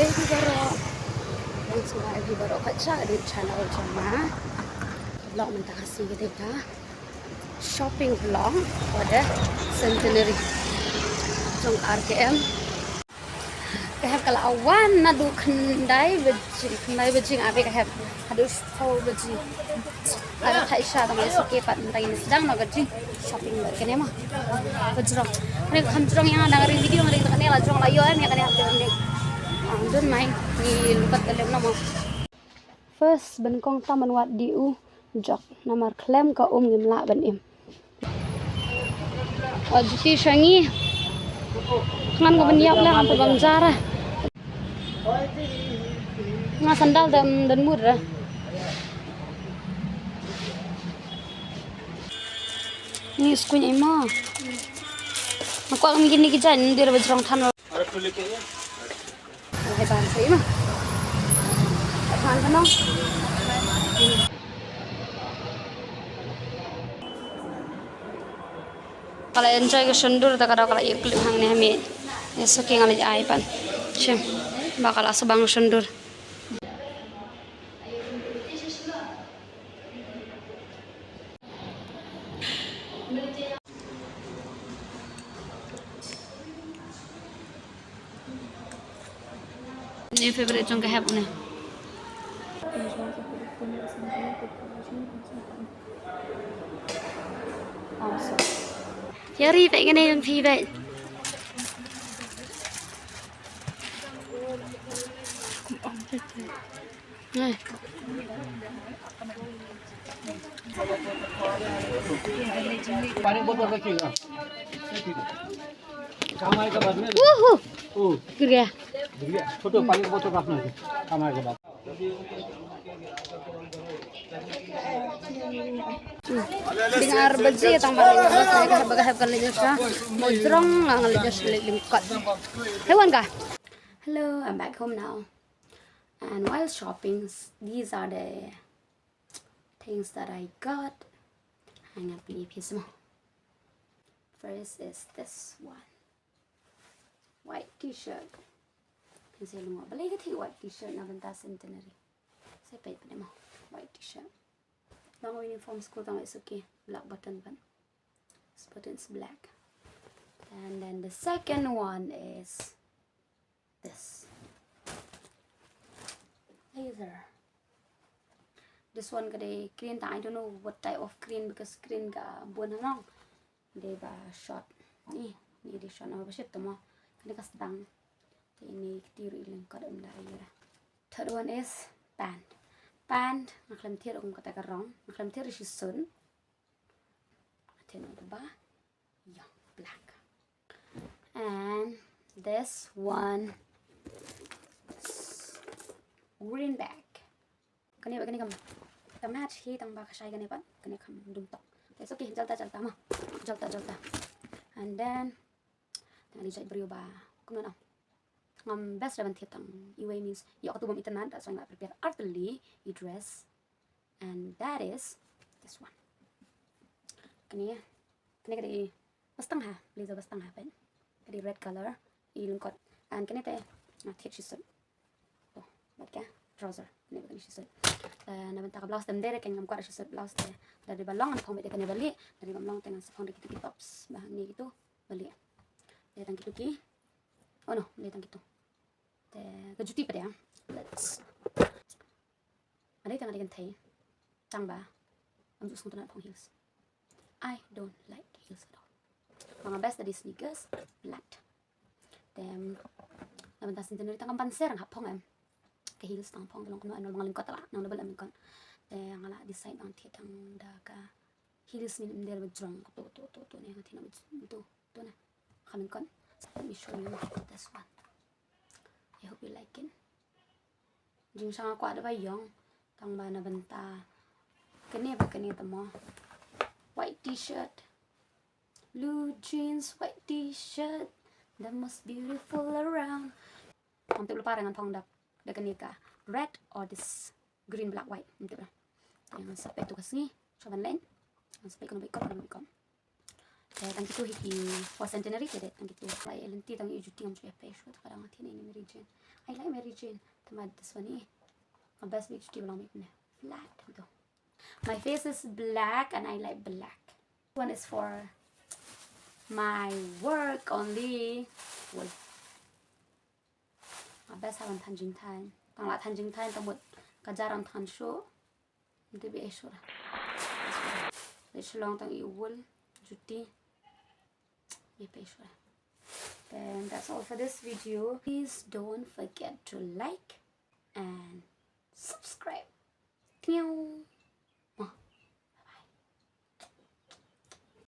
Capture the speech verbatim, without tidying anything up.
Hi baroh. Wan sngewbha ïa phi baroh pat sha ka channel jong nga. Vlog mynta ka sngi ka dei ka shopping vlog for the centenary jong R K M. Ka hep ka la wan naduh khyndai baje, khyndai baje nga ap ïa ka hep. Haduh shiphew baje. Lada thait sha tang ïa suki pat mynta ngin sdang noh ka jingshopping bad kane mo. Ka jrong. Kane ka kham jrong ïa nga, dang ring video nga ring kane la jrong la ïoh em ïa kane hap jrong ne. Ah, don't mind. Ngi lyngkot ka lem noh mo. First ban kong tam ban wad dih u jok namar khlem ka um ngim lah ban im. Wan juti sha ngi. Ngan ko ban ïap la ngan pynbam jar. Nga sandal dam dan mur ra. Ni skuin ai ma. Nga kwah ngi ni ki jan ni dira ba jrong than. Hai ban sai ma. Ban ka nong. Ka la enjoy ka shondur ta ka daw ka la ïa clip hangne ha mih. Ïa suki nga la ai pat. Shem. Ba ka la sbang shondur. Ni favorite jong ka hep ne. Yari pek kene jong phi pek. Ngai. पानी बोतल रखिएगा। काम आएगा बाद में। Woohoo! ओ, गिर गया। गिर गया। छोटो पानी का बोतल रखना है, काम आएगा बाद। Ding ar baje tang ba ka hep ka leit sha mo jrong nga leit sha leit lyngkot. Hey wan ka. Hello, I'm back home now. And while shopping, these are the things that I got. Hang up ni phi sma. First is this one. White t-shirt. Kan say lungo. Balei ka thik white t-shirt na bynta centenary. Say peit peit mo. White t-shirt. Long uniform school tang it's okay. Black button kan. This button is black. And then the second one is this. Laser. This one ka dei green ta, I don't know what type of green because green ka bun hanong. Dei ba short. Ni, ni dei short namar ba shit tamo. Kane ka sdang. Te ini kti ruh i lyngkot em da ira. Third one is pant. Pant, nga khlem thied kum kata ka rong. Nga khlem thied ri shi sun. Nga thied na ba. Yeah, black. And this one is green bag. Kane ba kane kam. Ka match hi tang ba ka shai kane pat. Kane kam dum tok. It's okay, jalta jalta ma. Jalta jalta. And then tang di jait brio ba. Kumno na. Ngam best da ban thied tang iwei means ïoh katu bym itynnad, that's why nga prepare artfully i dress. And that is this one. Kane, kane ka dei ba stang ha, blazer ba stang ha peit. Ka dei red color, i lyngkot. And kane te nga thied shi suit. To, bad ka trouser, kane ba kane shi suit. Eh, na bynta ka blouse te ym dei re, kan ngam kwah da shi suit blouse te. Da dei ba long ngan phong beit da kane ba lieh, da dei bym long te ngan sa phong da kitu ki tops ba hangne kitu ba lieh. Dei tang kitu ki. Oh no, dei tang kitu. Te ka juti pat de. Let's. Nga dei tang nga dei kynthei. Tang ba ngam ju sngewtynnad phong heels. I don't like heels at all. Ba nga best da dei sneakers, flat. Te na bynta centenary tang kam pan ser nga hap phong em. Ka heels tang phong ka long kumno em, long lyngkot la, nang double em lyngkot. Te nga la decide ba ngan thied tang da ka heels min ym dei ba jrong. To to to to ne nga thied na ba jrong to. To na. Kham lyngkot. Let me show you this one. I hope you like it. Jingshang nga kwah da ba ïong tang ba na bynta kane ba kane tamo. White t-shirt, blue jeans, white t-shirt, the most beautiful around. Ngam tip lypa re ngan phong da, da kane ka red or this green black white. Ngam tip re. Te ngan sa peit tu ka sngi, sha ban len. Ngan sa peit kano ba i kop, kano ba i kop. Te tang kitu hi ki four centenary te de tang kitu. Ba ïa lynti tang ïa juti ngam shu ïa pei shuh, te ka dang thiah ïa ini Mary Jane. I like Mary Jane. Te ma this one i. Ka best big juti ba long big ne. Flat tu. My face is black and I like black. One is for my work only. Wait. Ka best ha ban than jingthan. Tang la than jingthan tang mut ka jar ban than shuh. Nte bi ai shuh. Ai shuh long tang i wool juti. Ïa pei shuh. Then that's all for this video. Please don't forget to like and subscribe. Thank you.